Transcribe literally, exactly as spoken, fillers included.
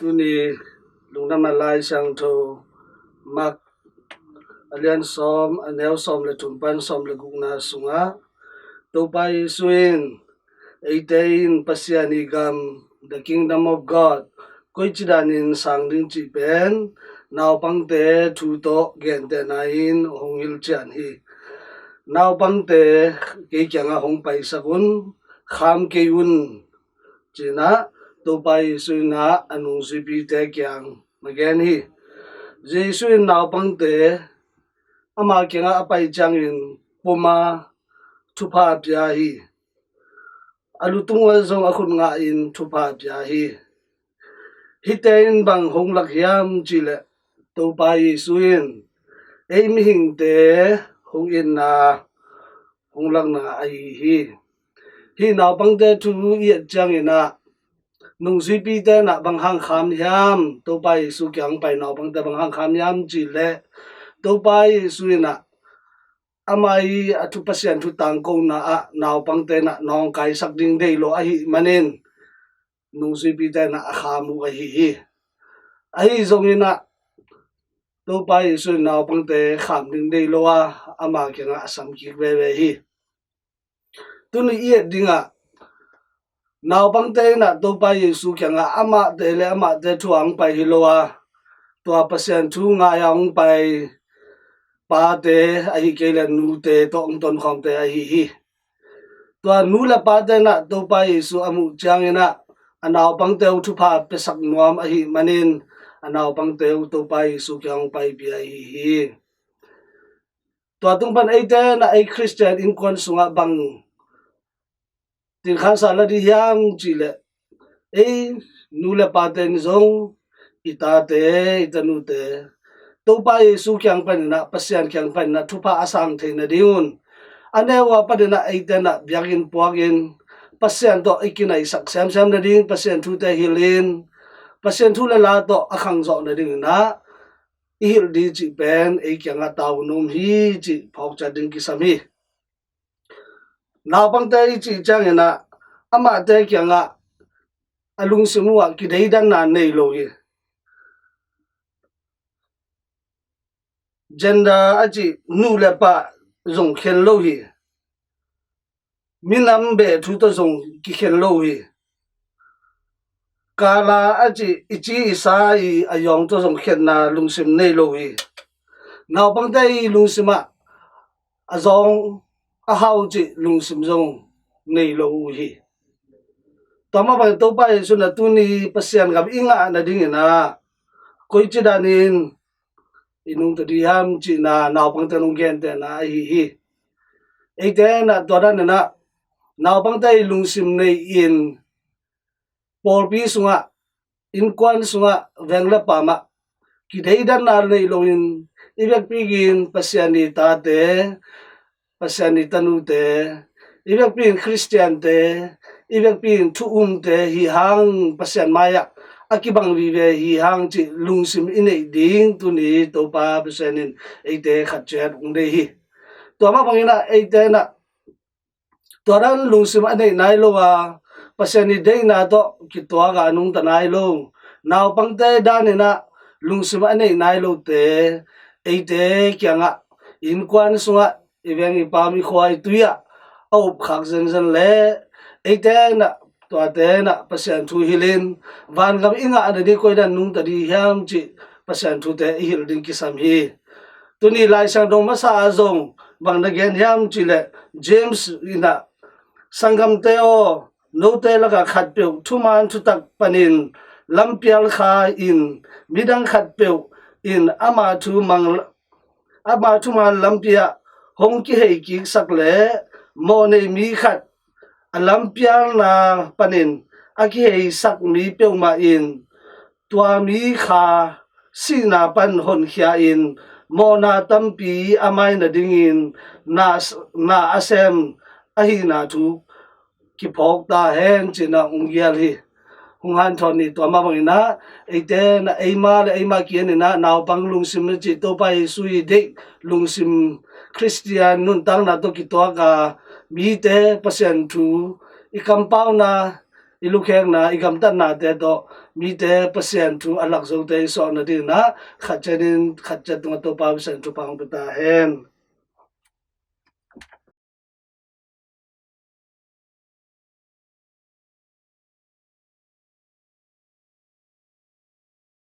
Tuni lungdamna Lai Siangtho Mark a lian sawm, a neu sawm le thum pan sawm le gukna sungah Topa Jesu in eite in Pasian i gam, the kingdom of God, koici danin sang ding cih pen naupangte thu tawh gentehna in hong hilhcian hi. Naupangte, kei kiangah hong paisak un, kham kei un, cinah Topa Jesu inah a nungzuipite kiang na gen hi. Jesu in naupangte ama kiangah a pai ciangin puma thupha pia hi. A lutung ah zong a khut ngah in thupha pia hi. Hihte in bang hong lak hiam cihleh Topa Jesu in ei mihingte hong itna, hong lakna ahi hi. Hih naupangte thu i et cianginah nungzuipite inah bang hang kham hiam, Topa Jesu kiang pai naupangte bang hang kham hiam cihleh Topa Jesu inah ama i a thu, Pasian thu tangkona ah naupangte inah nawngkaisak ding deih lo ahih manin nungzuipite inah a kham uh ahi hi. Ahi zonginah Topa Jesu in naupangte kham ding deih lo a, ama kiangah a sam kik veve hi. Tuni i et dingah naupangte inah Topa Jesu kiangah amahte le amahte thu a hong pai hi lo a, tua Pasian thu ngai a hong pai pate ahi kei le nute tawh hong tonkhawmte ahi hi. Tua nu le pate inah Topa Jesu a muh cianginah a naupangte uh thupha piasak nuam ahih manin a naupangte uh Topa Jesu kiang hong paipih ahi hi. Tua tung pan eite inah ei Khristian innkuan sungah bang tinkhansa la dih hiam cihleh ei nu le pate in zong i tate, i tanute Topa Jesu kiang paninah, Pasian kiang paninah thupha a sang thei nadingun a neu a paninah eite inah biakinn puakin Pasian tawh i kinaisak semsem nading, Pasian thute hilhin Pasian thu le la tawh a khangzawh nadinginah i hilh ding cih pen ei kiangah tau num hi cih phawkciat ding kisam hi. Naupangte i cih cianginah amahte kiangah a lungsim uhah kideidanna nei lo hi. Gender a cih nu le pa zong khen lo hi. Minam beh thu tawh zong kikhen lo hi. Kala a cih i ci i sa i a yawng tawh zong khenna lungsim nei lo hi. Naupangte i lungsim ah a zawng a hau cih lungsim zong nei lo uh hi. Tua mah bangin Topa Jesu in a tuni Pasian gam i ngah nadingin ah koici danin i nungta dih hiam cihna naupangte nong gentehna ahi hi. Eite in ah tua danin ah naupangte i lungsim nei in pawlpi sungah, innkuan sungah, veng le paam ah kideidanna nei loin i vekpi in Pasian i tate, Pasian i tanute, i vekpi in Khristiante, i vekpi in thu umte hi hang Pasian mai-ah a kibang vive hi hang cih lungsim i neih ding tuni Topa Pasian in eite khat ciat hong deih hi. Tua mah bangin ah eite in ah tua dan lungsim a neih nai lo a, Pasian i deihna tawh kituak a nungta nai lo naupangte danin ah lungsim a neih nai lote eite kiangah, innkuan sungah, i veng i paam i khua i tui ah a upkhak zenzen le eite in ah tuate in ah Pasian thu hilhin vangam i ngah nading koi dan nungta dih hiam cih Pasian thute i hilh ding kisam hi. Tuni Lai Siangtho masa ah zong bang na gen hiam cih leh James in ah, "Sanggamte aw, note lakah khatpeuh thuman thutak panin lampial kha in midang khatpeuh in ama thu mang ama thuman lampi ah hong kihei kiksak le mawhnei mi khat a lampialna panin a kiheisak mi peuhmah in tua mi kha sihna pan honkhia in mawhna tampi a mai nadingin na, na a sem ahihna thu kiphawk ta hen," ci-in ah hong gial hi. Hong hanthawn ni. Tua mah bangin ah eite in ah eima le eima kiang in ah naupang lungsim na cih Topa Jesu i deih lungsim, Khristian nuntakna tawh kituak a mite Pasian thu i kampauna, i lukhekna, i gamtatnate tawh mite Pasian thu a lak zote i sawh nadingin ah khat ciatin khat ciat tungah Topa Pasian thupha hong pia ta hen.